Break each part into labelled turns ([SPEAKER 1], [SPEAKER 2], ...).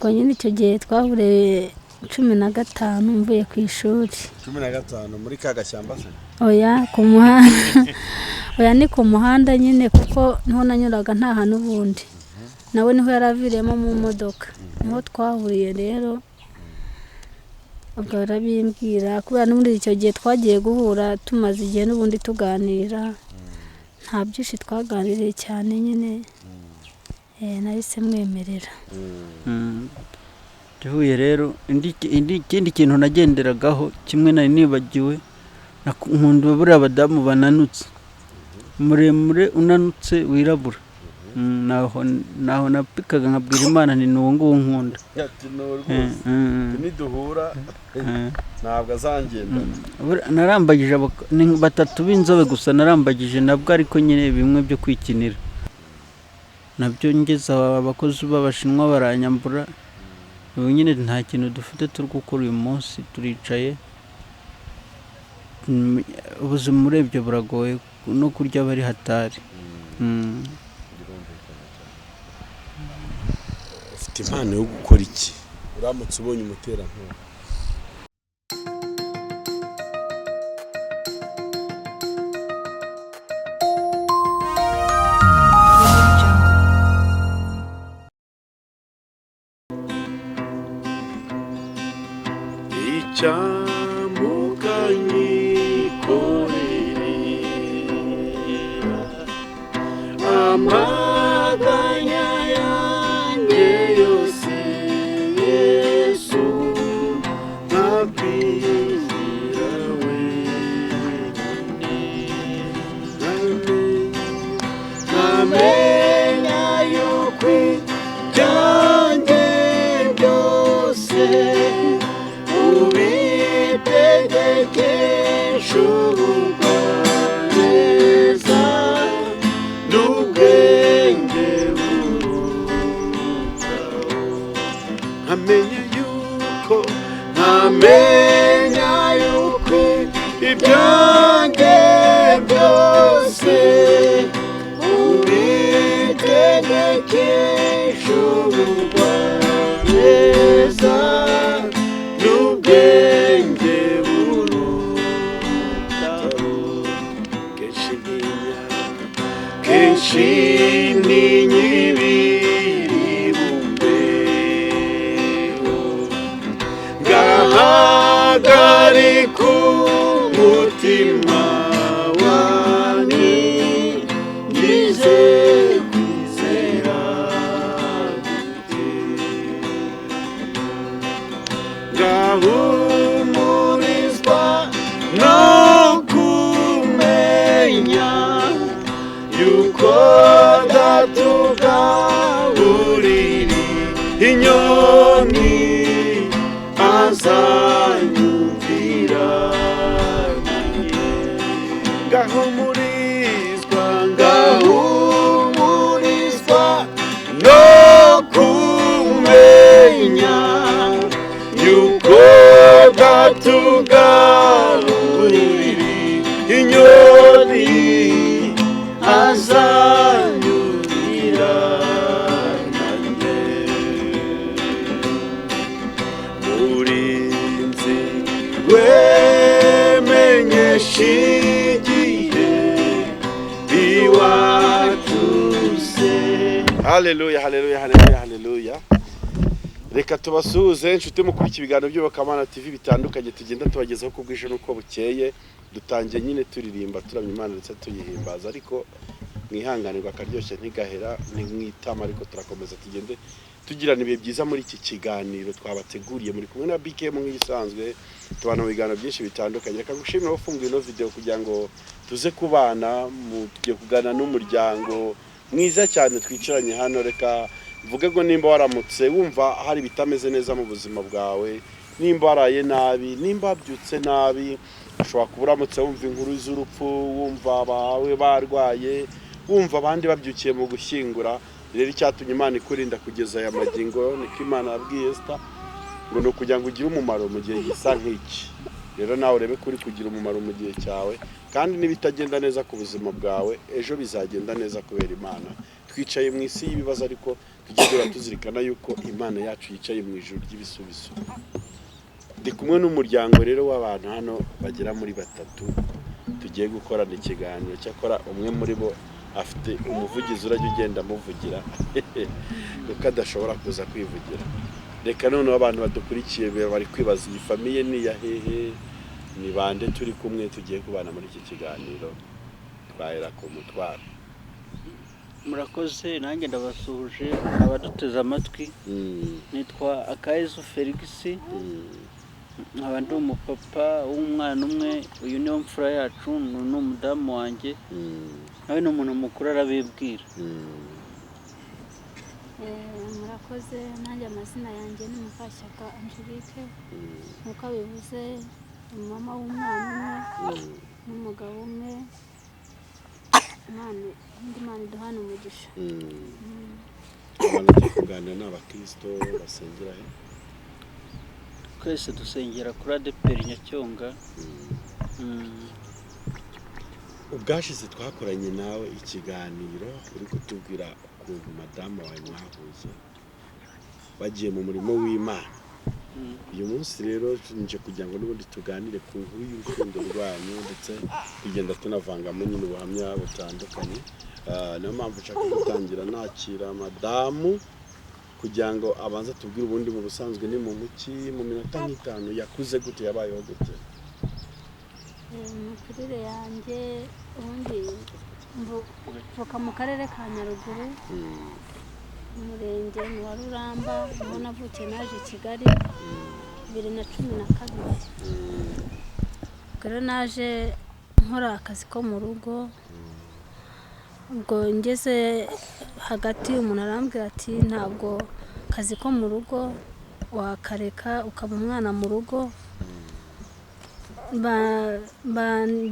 [SPEAKER 1] Ubwo nyine icyo gihe twahuriye 15 mvuye ku ishuri.
[SPEAKER 2] 15 muri ka gashyamba se?
[SPEAKER 1] Oya, ku muhanda. Oya, ni ku muhanda nyine, kuko niho nanyuraga nta hantu ubundi. Nawe niho yaraviriyemo mu modoka, niho twahuriye rero. Ubwo arabimbwira, kubera n'ubundi icyo gihe twagiye guhura tumaze igihe n'ubundi tuganira, nta byinshi twaganiriye cyane nyine. Nahise mwemerera.
[SPEAKER 3] Duhuye rero, ikindi kintu nagenderagaho kimwe nari nibagiwe, nkunda buriya abadamu bananutse, muremure unanutse wirabura. Naho napikaga nkabwira Imana nti ni uwo nguwo nkunda.
[SPEAKER 2] Ati ni uwo rwose. Niduhura ntabwo azangendana.
[SPEAKER 3] Narambagije ni batatu b'inzobe gusa narambagije nabwo, ariko nyine bimwe byo kwikinira nabyo ngeze aho abakozi b'Abashinwa baranyambura. Ubu nyine nta kintu dufite turi gukora uyu munsi, turicaye. Ubuzima urebye buragoye, no kurya bari hatari.
[SPEAKER 2] Ufite impano yo gukora iki uramutse ubonye umuterankunga? Icyamukanyikorera amaganya yanjye yose, Yesu ntakwizera wenyine, nkamenya yuko ibyanjye byose ubitegekesha ubugwaneza n'ubwenge burutaho. Nkamenya yuko ibyanjye byose ubitegekesha ubugwaneza n'ubwenge burutaho. Kenshi ntinya, kenshi ntinya ibiri bumbeho, ngahagarika umutima wanjye ngize kwizera gute, ngahumurizwa no kumenya yuko datugaburira inyoni azanyumvira. Ngahumurizwa no kumenya yuko datugaburira inyoni azanyumvira nanjye. Murinzi wemenyesha igihe iwacu se. Haleluya, haleluya, haleluya, haleluya. Reka tubasuhuze inshuti mukurikiye ibiganiro by'Iyobokamana TV bitandukanye tugenda tubagezaho uko bwije n'uko bukeye. Dutangiye nyine turirimba turamya Imana ndetse tuyihimbaza, ariko mwihanganirwa akaryoshye ntigahera ni mwitama, ariko turakomeza tugende tugirana ibihe byiza muri iki kiganiro twabateguriye. Muri kumwe na BKM nk'ibisanzwe, tubana mu biganiro byinshi bitandukanye. Reka gushimira ufunguye ino video kugira ngo tuze kubana, tugiye kuganira n'umuryango mwiza cyane twicaranye hano. Reka mvuge ngo nimba waramutse wumva hari ibitameze neza mu buzima bwawe, nimba waraye nabi, nimba wabyutse nabi, ushobora kuba uramutse wumva inkuru z'urupfu, wumva abawe barwaye, wumva abandi babyukiye mu gushyingura. Rero icyatumye Imana ikurinda kugeza aya magingo, niko Imana yabwiye Esther ngo ni ukugira ngo ugire umumaro mu gihe gisa nk'iki. Rero nawe urebe ko uri kugira umumaro mu gihe cyawe, kandi n'ibitagenda neza ku buzima bwawe ejo bizagenda neza kubera Imana. Twicaye mu isi y'ibibazo, ariko tujye duhora tuzirikana yuko Imana yacu yicaye mu ijuru ry'ibisubizo. Ndi kumwe n'umuryango rero w'abantu hano bagera muri batatu tugiye gukorana ikiganiro. Cyakora umwe muri bo afite umuvugizi urajya ugenda amuvugira kuko adashobora kuza kwivugira. Reka noneho abantu badukurikiye bari kwibaza iyi famille ni iya hehe, ni bande turi kumwe tugiye kubana muri iki kiganiro. Twahera ku mutwaro.
[SPEAKER 3] Murakoze, nanjye ndabasuhuje abaduteze amatwi. Nitwa Akayezu Felix, nkaba ndi umupapa w'umwana umwe. Uyu niwo mfura yacu, ni umudamu wanjye, nawe ni umuntu mukuru arabibwira.
[SPEAKER 1] Murakoze, nanjye amazina yanjye ni Mukashyaka Angelique, nk'uko abivuze umumama w'umwana umwe n'umugabo umwe. Imana indi Imana iduhane umugisha.
[SPEAKER 2] Abantu tugiye kuganira ni abakristo basengera he?
[SPEAKER 3] Twese dusengera kuri ADEPR Nyacyonga.
[SPEAKER 2] Ubwashize twakoranye nawe ikiganiro uri kutubwira ukuntu madamu wawe mwahuye bagiye mu murimo w'Imana. Uyu munsi rero nje kugira ngo n'ubundi tuganire ku nkuru y'urukundo rwanyu, ndetse tugenda tunavangamo nyine ubuhamya butandukanye. Niyo mpamvu nshaka gutangira nakira madamu kugira ngo abanze atubwire ubundi mu busanzwe ni muntu ki, mu minota nk'itanu yakuze gute, yabayeho gute.
[SPEAKER 1] Imikurire yanjye ubundi mvuka mu karere ka Nyaruguru, umurenge ni wa Ruramba, niho navukiye. Naje i Kigali 2012. Ubwo rero naje nkora akazi ko mu rugo. Ubwo ngeze hagati umuntu arambwira ati ntabwo akazi ko mu rugo wakareka ukaba umwana mu rugo.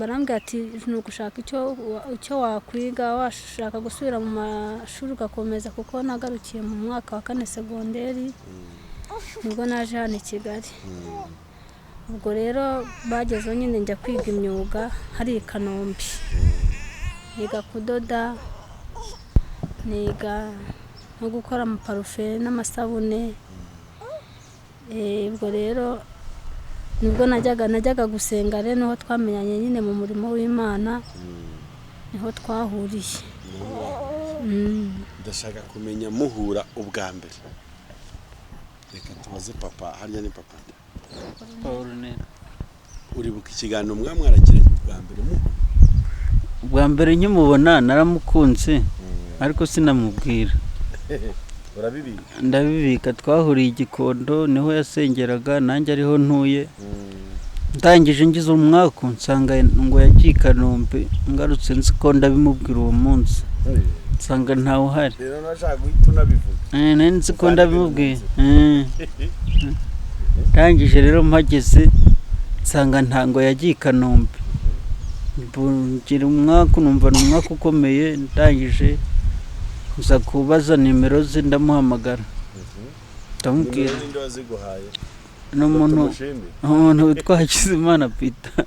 [SPEAKER 1] Barambwira ati ni ugushaka icyo wakwiga, washaka gusubira mu mashuri ugakomeza, kuko nagarukiye mu mwaka wa 4 segonderi, nibwo naje hano i Kigali. Ubwo rero bagezeho nyine njya kwiga imyuga hari i Kanombe, niga kudoda, niga no gukora amaparufe n'amasabune. Ubwo rero nibwo najyaga gusenga, rero niho twamenyanye nyine mu murimo w'Imana, niho twahuriye.
[SPEAKER 2] Ndashaka kumenya muhura ubwa mbere. Reka tubaze papa, harya ni papa
[SPEAKER 3] Paul Nera.
[SPEAKER 2] Uribuka ikiganiro mwaragiranye ubwa mbere muhura?
[SPEAKER 3] Ubwa mbere nkimubona naramukunze, ariko sinamubwira.
[SPEAKER 2] Urabibika?
[SPEAKER 3] Ndabibika. Twahuriye i Gikondo, niho yasengeraga nanjye ariho ntuye. Ndangije ngize umwaka nsanga ngo yagiye i Kanombe, ngarutse nzi ko ndabimubwira uwo munsi, nsanga ntawe uhari.
[SPEAKER 2] Rero nashaka guhita unabivuga.
[SPEAKER 3] Nari nzi ko ndabimubwiye. Ndangije rero mpageze nsanga ntango yagiye i Kanombe, ngira umwaka numva ni umwaka ukomeye. Ndangije nza kubaza nimero ze, ndamuhamagara, ndamubwira.
[SPEAKER 2] Ninde waziguhaye?
[SPEAKER 3] Ni umuntu witwa Hakizimana Peter.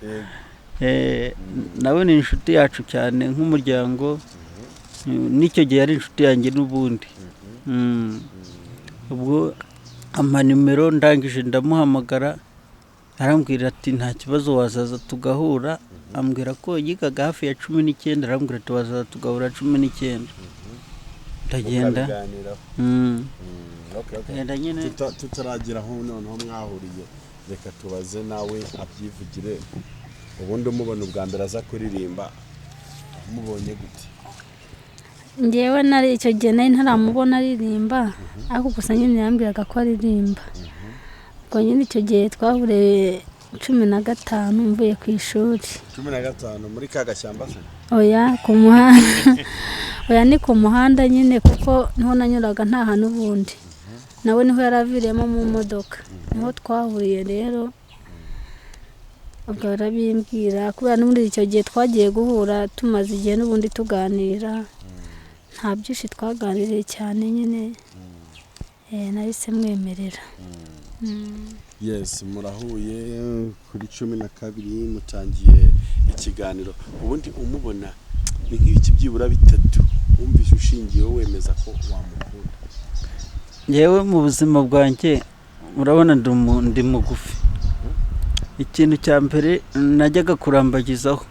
[SPEAKER 3] Nawe ni inshuti yacu cyane nk'umuryango, n'icyo gihe yari inshuti yanjye n'ubundi. Ubwo ampa nimero, ndangije ndamuhamagara, arambwira ati nta kibazo wazaza tugahura. Ambwira ko yigaga hafi ya 19, arambwira ati wazaza tugahura 19. Ndagenda. Ndagenda nyine.
[SPEAKER 2] Tutaragera aho noneho mwahuriye, reka tubaze nawe abyivugire. Ubundi umubona ubwa mbere aza kuririmba, umubonye gute?
[SPEAKER 1] Njyewe nari icyo gihe nari ntaramubona aririmba, ariko gusa nyine yambwiraga ko aririmba. Ubwo nyine icyo gihe twahuriye 15 mvuye ku ishuri.
[SPEAKER 2] 15 muri ka gashyamba se?
[SPEAKER 1] Oya, ku muhanda. Oya, ni ku muhanda nyine, kuko niho nanyuraga nta hantu ubundi. Nawe niho yaraviriyemo mu modoka, niho twahuriye rero. Ubwo arabimbwira, kubera n'ubundi icyo gihe twagiye guhura tumaze igihe n'ubundi tuganira, nta byinshi twaganiriye cyane nyine. Nahise mwemerera.
[SPEAKER 2] Yes, murahuye kuri 12, mutangiye ikiganiro. Ubundi umubona ni nk'ibiki byibura bitatu wumvise ushingiyeho wemeza ko wamukunda?
[SPEAKER 3] Yewe, mu buzima bwanjye murabona ndi mugufi. Ikintu cya mbere najyaga kurambagizaho,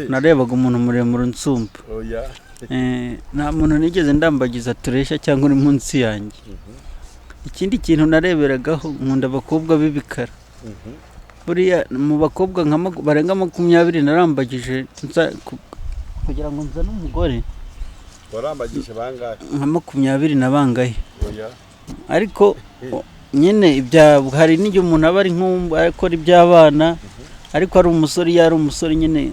[SPEAKER 3] narebaga umuntu muremure unsumba.
[SPEAKER 2] Oya.
[SPEAKER 3] Nta muntu nigeze ndambagiza tureshya cyangwa uri munsi yanjye. Ikindi kintu nareberagaho, nkunda abakobwa b'ibikara. Buriya mu bakobwa nka barenga 20 narambagije kugira ngo nzane umugore.
[SPEAKER 2] Warambagije bangahe?
[SPEAKER 3] Nka 20 na bangahe.
[SPEAKER 2] Oya.
[SPEAKER 3] Ariko nyine ibya hari n'igihe umuntu aba ari akora iby'abana, ariko ari umusore. Iyo ari umusore nyine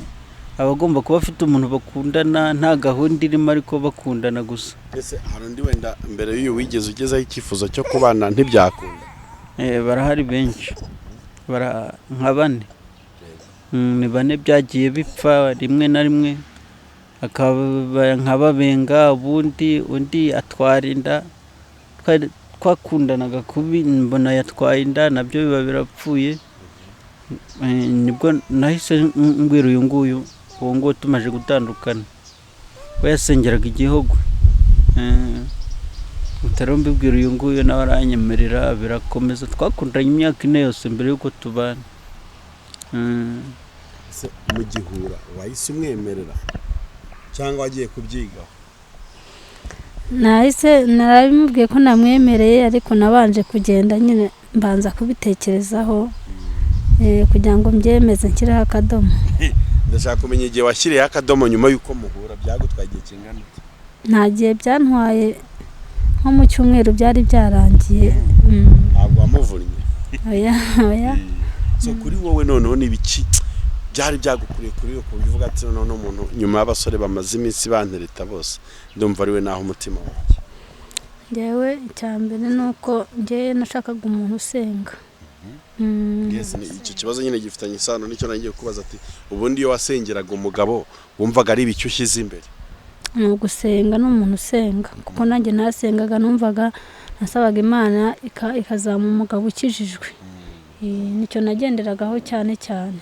[SPEAKER 3] aba agomba kuba afite umuntu bakundana, nta gahunda irimo ariko bakundana gusa.
[SPEAKER 2] Ese hari undi wenda mbere y'uyu wigeze ugezaho icyifuzo cyo kubana ntibyakunda?
[SPEAKER 3] Barahari benshi, nka bane. Ni bane byagiye bipfa rimwe na rimwe, akaba nka babenga, ubundi undi atwara inda. Twakundanaga kubi, mbona yatwaye inda, nabyo biba birapfuye. Nibwo nahise mbwira uyu nguyu, uwo nguwo tumaze gutandukana, we yasengeraga igihugu. Mpita mbibwira uyu nguyu, nawe aranyemerera, birakomeza. Twakundanye imyaka 4 yose mbere y'uko tubana.
[SPEAKER 2] Ese mugihura wahise umwemerera cyangwa wagiye kubyigaho?
[SPEAKER 1] Nahise narabimubwiye ko namwemereye, ariko nabanje kugenda nyine mbanza kubitekerezaho, kugira ngo mbyemeze nshyireho akadomo.
[SPEAKER 2] Ndashaka kumenya igihe washyiriyeho akadomo nyuma y'uko muhura, byagutwaye igihe kingana iki?
[SPEAKER 1] Nta gihe byantwaye, nko mu cyumweru byari byarangiye.
[SPEAKER 2] Ntabwo wamuvunnye?
[SPEAKER 1] Oya, oya.
[SPEAKER 2] So kuri wowe noneho ni ibiki byari byagukuriye kuri yo ku buryo uvuga ati noneho umuntu nyuma y'abasore bamaze iminsi bantereta bose, ndumva ari we naho umutima wanjye?
[SPEAKER 1] Njyewe icya mbere ni uko njyewe nashakaga umuntu usenga.
[SPEAKER 2] Yes, icyo kibazo nyine gifitanye isano nicyo nagiye kubaza, ati ubundi iyo wasengeraga umugabo wumvaga ari ibiki ushyize imbere?
[SPEAKER 1] Ni ugusenga, ni umuntu usenga, kuko nanjye ntasengaga, numvaga nasabaga Imana ikazampa umugabo ukijijwe. Nicyo nagenderagaho cyane cyane.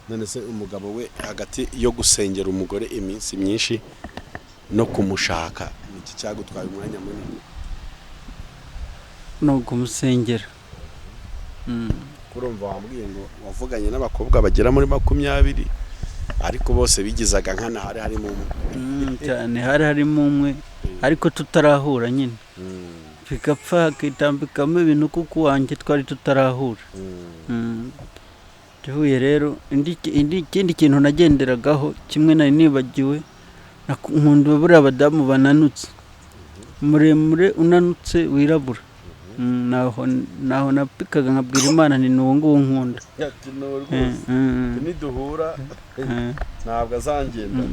[SPEAKER 2] None se umugabo we, hagati yo gusengera umugore iminsi myinshi no kumushaka, ni iki cyagutwaye umwanya munini?
[SPEAKER 3] Ni ukumusengera.
[SPEAKER 2] Kurumva wambwiye ngo wavuganye n'abakobwa bagera muri 20, ariko bose bigizaga nkana, hari harimo umwe.
[SPEAKER 3] Cyane, hari harimo umwe ariko tutarahura nyine, bigapfa hakitambikamo ibintu kuko uwanjye twari tutarahura. Duhuye rero, ikindi kintu nagenderagaho kimwe nari nibagiwe, nkunda buriya abadamu bananutse, muremure unanutse wirabura. Naho napikaga nkabwira Imana nti ni uwo nguwo nkunda.
[SPEAKER 2] Ati no rwose niduhura ntabwo azangenda.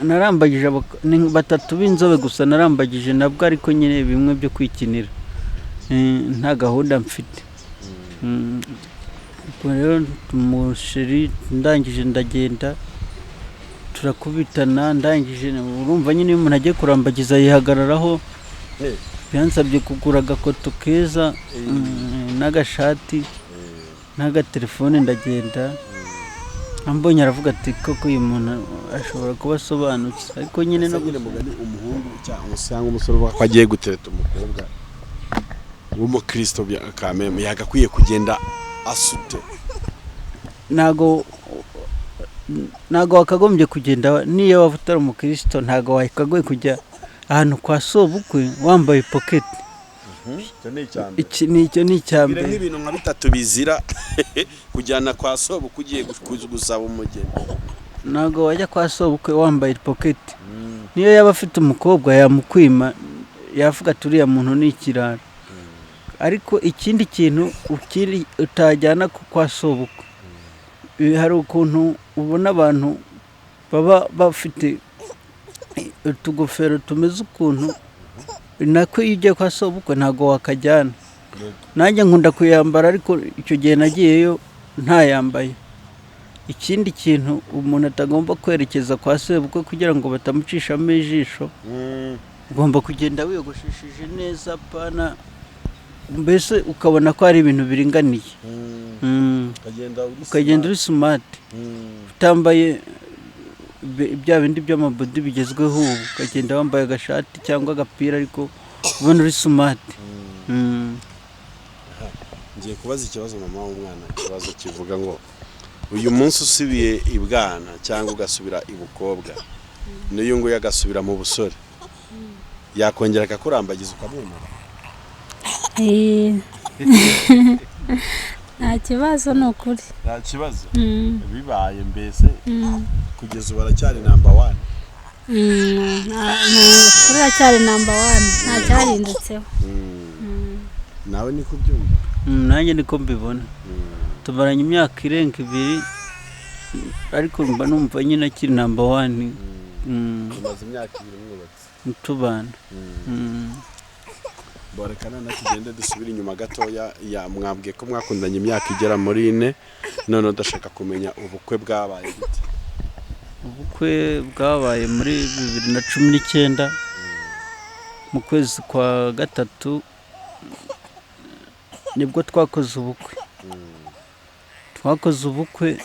[SPEAKER 3] Narambagije ni batatu b'inzobe gusa narambagije nabwo, ariko nyine bimwe byo kwikinira, nta gahunda mfite. Ubwo rero umusheri ndangije ndagenda turakubitana, ndangije urumva nyine iyo umuntu agiye kurambagiza yihagararaho. Byansabye kugura agakoto keza, n'agashati n'agatelefone, ndagenda ambonye aravuga ati koko uyu muntu ashobora kuba asobanutse, ariko nyine no
[SPEAKER 2] Ese nyine mugani umuhungu cyangwa umusore uvuga ko agiye gutereta umukobwa w'umukristo kameme, yagakwiye kugenda asute?
[SPEAKER 3] Ntago wakagombye kugenda, niyo waba utari umukristo, ntago wakagombye kujya ahantu kwa sobukwe wambaye poketi.
[SPEAKER 2] Icyo ni icya mbere.
[SPEAKER 3] Iki ni icyo ni icya
[SPEAKER 2] Bire
[SPEAKER 3] mbere.
[SPEAKER 2] nk'ibintu nka bitatu bizira kujyana kwa sobukwe ugiye gusaba umugeni.
[SPEAKER 3] Ntago wajya kwa sobukwe wambaye poketi, niyo yaba afite umukobwa yamukwima, yavuga ati uriya muntu ni ikirara. Ariko ikindi kintu ukiri utajyana kwa sobukwe, hari ukuntu ubona abantu baba bafite utugofero tumeze ukuntu, nako iyo ugiye kwa sobukwe ntago wakajyana. Nanjye nkunda kuyambara, ariko icyo gihe nagiyeyo ntayambaye. Ikindi kintu umuntu atagomba kwerekeza kwa sebukwe kugira ngo batamucishamo ijisho, Ugomba kugenda wiyogoshesheje neza, pana mbese ukabona ko hari ibintu biringaniye.
[SPEAKER 2] Ukagenda uri
[SPEAKER 3] Ukagenda uri smart, utambaye bya bindi by'amabodi bigezweho ubu, ukagenda wambaye agashati cyangwa agapira ariko ubona uri smart.
[SPEAKER 2] Ngiye kubaza ikibazo mama w'umwana, ikibazo kivuga ngo uyu munsi usubiye ibwana cyangwa ugasubira ibukobwa, n'uyu nguyu agasubira mu busore, yakongera akakurambagiza ukamwemera?
[SPEAKER 1] Nta kibazo, ni ukuri.
[SPEAKER 2] Nta kibazo?
[SPEAKER 1] Mm.
[SPEAKER 2] Bibaye mbese
[SPEAKER 1] Mm.
[SPEAKER 2] kugeza ubu aracyari number one?
[SPEAKER 1] Ni ukuri aracyari number one, nta cyahindutseho.
[SPEAKER 2] Nawe niko ubyumva?
[SPEAKER 3] Nanjye niko mbibona. Tumaranye imyaka irenga 2, ariko mba numva nyine akiri number one.
[SPEAKER 2] Tumaze imyaka 2 mwubatse?
[SPEAKER 3] Tubana.
[SPEAKER 2] Boreka noneho tugende dusubire inyuma gatoya. Ya mwabwiye ko mwakundanye imyaka igera muri 4, none ndashaka kumenya ubukwe bwabaye gute?
[SPEAKER 3] Ubukwe bwabaye muri 2019 mu kwezi kwa gatatu, nibwo twakoze ubukwe. Twakoze ubukwe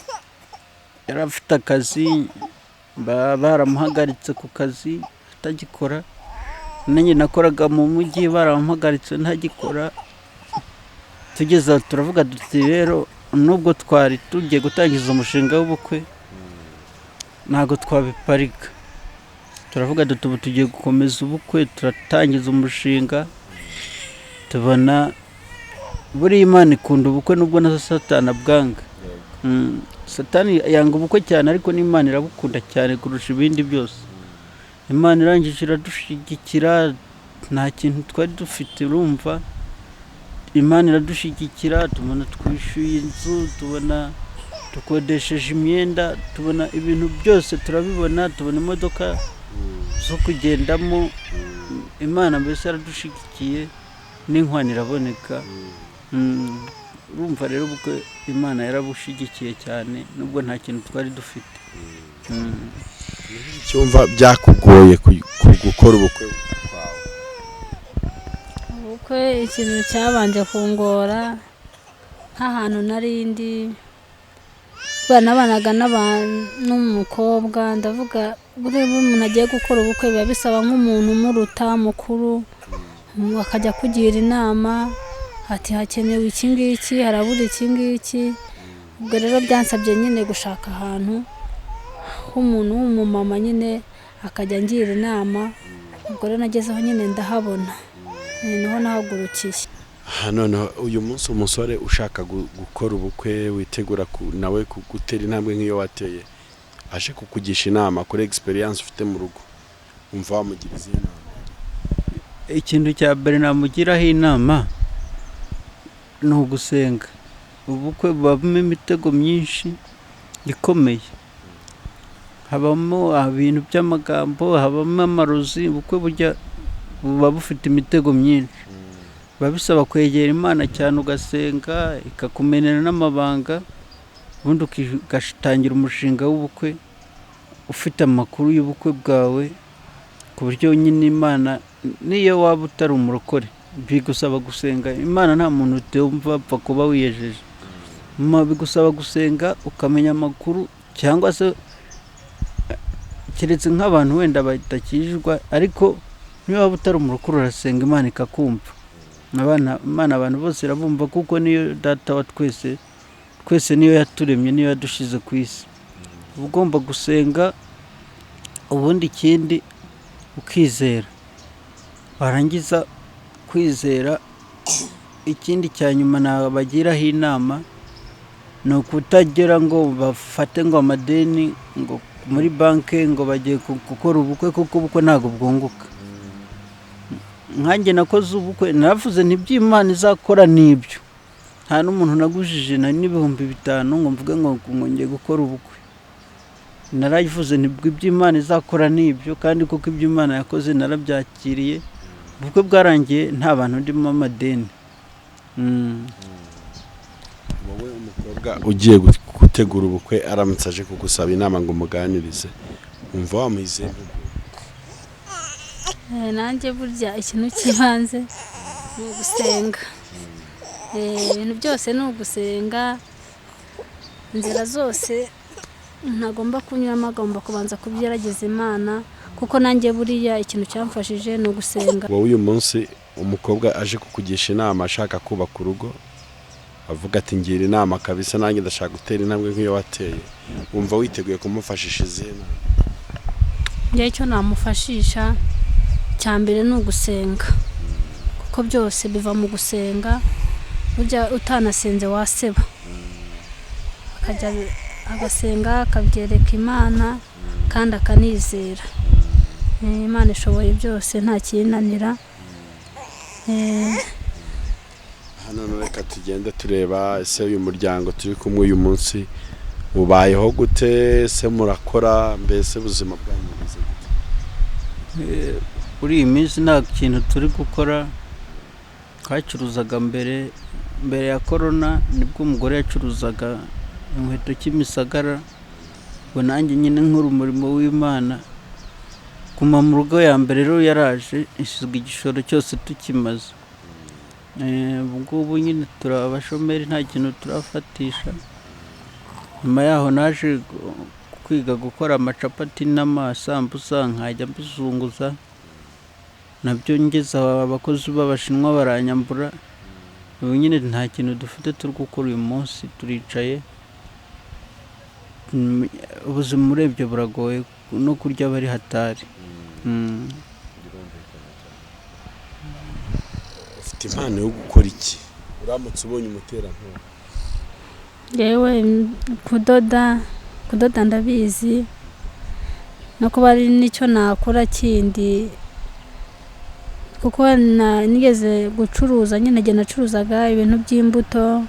[SPEAKER 3] yari afite akazi, baramuhagaritse ku kazi atagikora, nanjye nakoraga mu mujyi baramuhagaritse ntagikora. Tugeze aho turavuga duti rero nubwo twari tugiye gutangiza umushinga w'ubukwe, ntabwo twabiparika. Turavuga duti ubu tugiye gukomeza ubukwe, turatangiza umushinga. Tubona buriya Imana ikunda ubukwe nubwo na Satani abwanga. Satani yanga ubukwe cyane, ariko n'Imana irabukunda cyane kurusha ibindi byose. Imana irangije iradushyigikira, nta kintu twari dufite, urumva, Imana iradushyigikira, tubona twishyuye inzu, tubona dukodesheje imyenda, tubona ibintu byose turabibona, tubona imodoka zo kugendamo. Imana mbese yaradushyigikiye n'inkwano iraboneka. Urumva rero ubukwe Imana yarabushyigikiye cyane nubwo nta kintu twari dufite.
[SPEAKER 2] Cyumva byakugoye gukora ubukwe kwawe?
[SPEAKER 1] Ubukwe, ikintu cyabanje kungora, nk'ahantu nari ndi kubera nabanaga n'umukobwa, ndavuga buriya iyo umuntu agiye gukora ubukwe biba bisaba nk'umuntu umuruta mukuru, akajya akugira inama ati hakenewe iki ngiki, harabura iki ngiki. Ubwo rero byansabye nyine gushaka ahantu h'umuntu w'umumama nyine akajya angira inama. Ubwo rero nagezeho nyine ndahabona, niho nahagurukiye.
[SPEAKER 2] Aha noneho uyu munsi umusore ushaka gukora ubukwe, witegura nawe gutera intambwe nk'iyo wateye, aje kukugisha inama kuri experience ufite mu rugo, umva wamugira izihe nama?
[SPEAKER 3] Ikintu cya mbere namugiraho inama ni ugusenga. Ubukwe bubamo imitego myinshi ikomeye, habamo ibintu by'amagambo, habamo amarozi. Ubukwe burya buba bufite imitego myinshi, biba bisaba kwegera Imana cyane, ugasenga ikakumenera n'amabanga, ubundi ugatangira umushinga w'ubukwe ufite amakuru y'ubukwe bwawe, ku buryo nyine Imana, niyo waba utari umurokore, bigusaba gusenga. Imana nta muntu utumva, apfa kuba wiyejeje. Bigusaba gusenga ukamenya amakuru, cyangwa se keretse nk'abantu wenda badakijijwe, ariko niyo waba utari umurokore urasenga Imana ikakumva. Abana Imana abantu bose irabumva, kuko niyo data wa twese, twese niyo yaturemye, niyo yadushyize ku isi. Uba ugomba gusenga, ubundi ikindi ukizera, warangiza kwizera, ikindi cya nyuma nabagiraho inama ni ukutagira ngo bafate ngo amadeni ngo muri banki ngo bagiye gukora ubukwe, kuko ubukwe ntabwo bwunguka. Nkanjye nakoze ubukwe naravuze nti ibyo Imana izakora nibyo, nta n'umuntu nagujije na n'5,000 ngo mvuge ngo ngiye gukora ubukwe. Naravuze nti ibyo Imana izakora nibyo, kandi kuko ibyo Imana yakoze narabyakiriye. Ubukwe bwarangiye nta bantu ndimo amadeni.
[SPEAKER 2] Wowe umukobwa ugiye gutegura ubukwe aramutse aje kugusaba inama ngo umuganirize, wumva wamuha izihe mpuguro?
[SPEAKER 1] Nanjye burya ikintu cy'ibanze ni ugusenga. Ibintu byose ni ugusenga, inzira zose umuntu agomba kunyuramo agomba kubanza kubyerageza Imana, kuko nanjye buriya ikintu cyamfashije ni ugusenga.
[SPEAKER 2] Wowe uyu munsi umukobwa aje kukugisha inama ashaka kubaka urugo, avuga ati ngira inama kabisa, nanjye ndashaka gutera intambwe nk'iyo wateye, wumva witeguye kumufashisha izihe nama?
[SPEAKER 1] Njyewe icyo namufashisha cya mbere ni ugusenga, kuko byose biva mu gusenga. Burya utanasenze waseba, akajya agasenga akabyereka Imana kandi akanizera. Imana ishoboye byose, nta kiyinanira.
[SPEAKER 2] Hano reka tugende tureba ese uyu muryango turi kumwe uyu munsi ubayeho gute, ese murakora, mbese ubuzima bwanyu bumeze gute?
[SPEAKER 3] Muri iyi minsi nta kintu turi gukora. Twacuruzaga mbere, mbere ya korona nibwo umugore yacuruzaga inkweto Kimisagara, ubwo nanjye nyine nkora umurimo w'Imana. Guma mu rugo ya mbere rero yaraje isiga igishoro cyose tukimaze. Ubu ngubu nyine turi abashomeri, nta kintu turafatisha. Nyuma yaho naje kwiga gukora amacapati n'amasambusa, nkajya mbizunguza, nabyo ngeze aho abakozi b'Abashinwa baranyambura. Ubu nyine nta kintu dufite turi gukora uyu munsi, turicaye. Ubuzima urebye buragoye, no kurya bari hatari.
[SPEAKER 2] Ufite impano yo gukora iki uramutse ubonye umuterankunga?
[SPEAKER 1] Yewe, kudoda ndabizi, no kuba ari n'icyo nakora kindi, kuko nigeze gucuruza nyine, igihe nacuruzaga ibintu by'imbuto,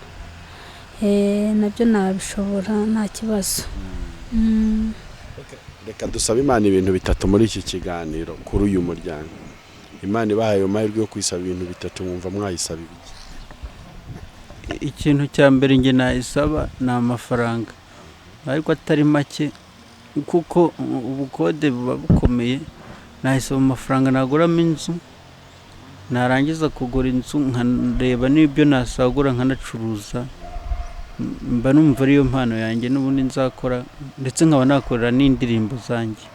[SPEAKER 1] nabyo nabishobora nta kibazo.
[SPEAKER 2] Reka dusabe Imana ibintu bitatu muri iki kiganiro kuri uyu muryango. Imana ibahaye ayo mahirwe yo kuyisaba ibintu bitatu, mwumva mwayisaba ibiki?
[SPEAKER 3] Ikintu cya mbere njye nayisaba ni amafaranga, ariko atari make, kuko ubukode buba bukomeye. Nayisaba amafaranga naguramo inzu, narangiza kugura inzu nkareba n'ibyo nasagura nkanacuruza. Mba numva ariyo mpano yanjye n'ubundi nzakora, ndetse nkaba nakorera n'indirimbo zanjye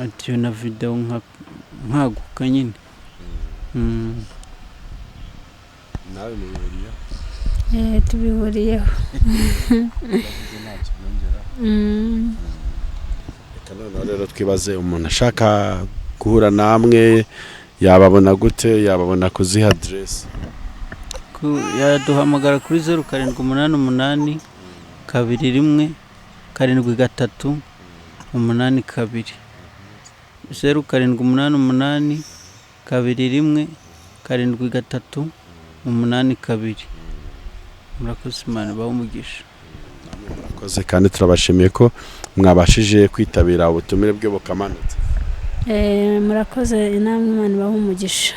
[SPEAKER 3] atiyo na videwo nkaguka nyine.
[SPEAKER 2] Nawe mubihuriyeho?
[SPEAKER 1] Tubihuriyeho.
[SPEAKER 2] Ntacyo byongeraho. Reka noneho rero twibaze, umuntu ashaka guhura namwe yababona gute, yababona kuziha aderesi?
[SPEAKER 3] Yaduhamagara kuri 0788 21 73 82, 0788 21 73 82. Murakoze, Imana ibahe umugisha.
[SPEAKER 2] Murakoze kandi turabashimiye ko mwabashije kwitabira ubutumire bw'iyobokamana.
[SPEAKER 1] Murakoze, inama, Imana ibahe umugisha.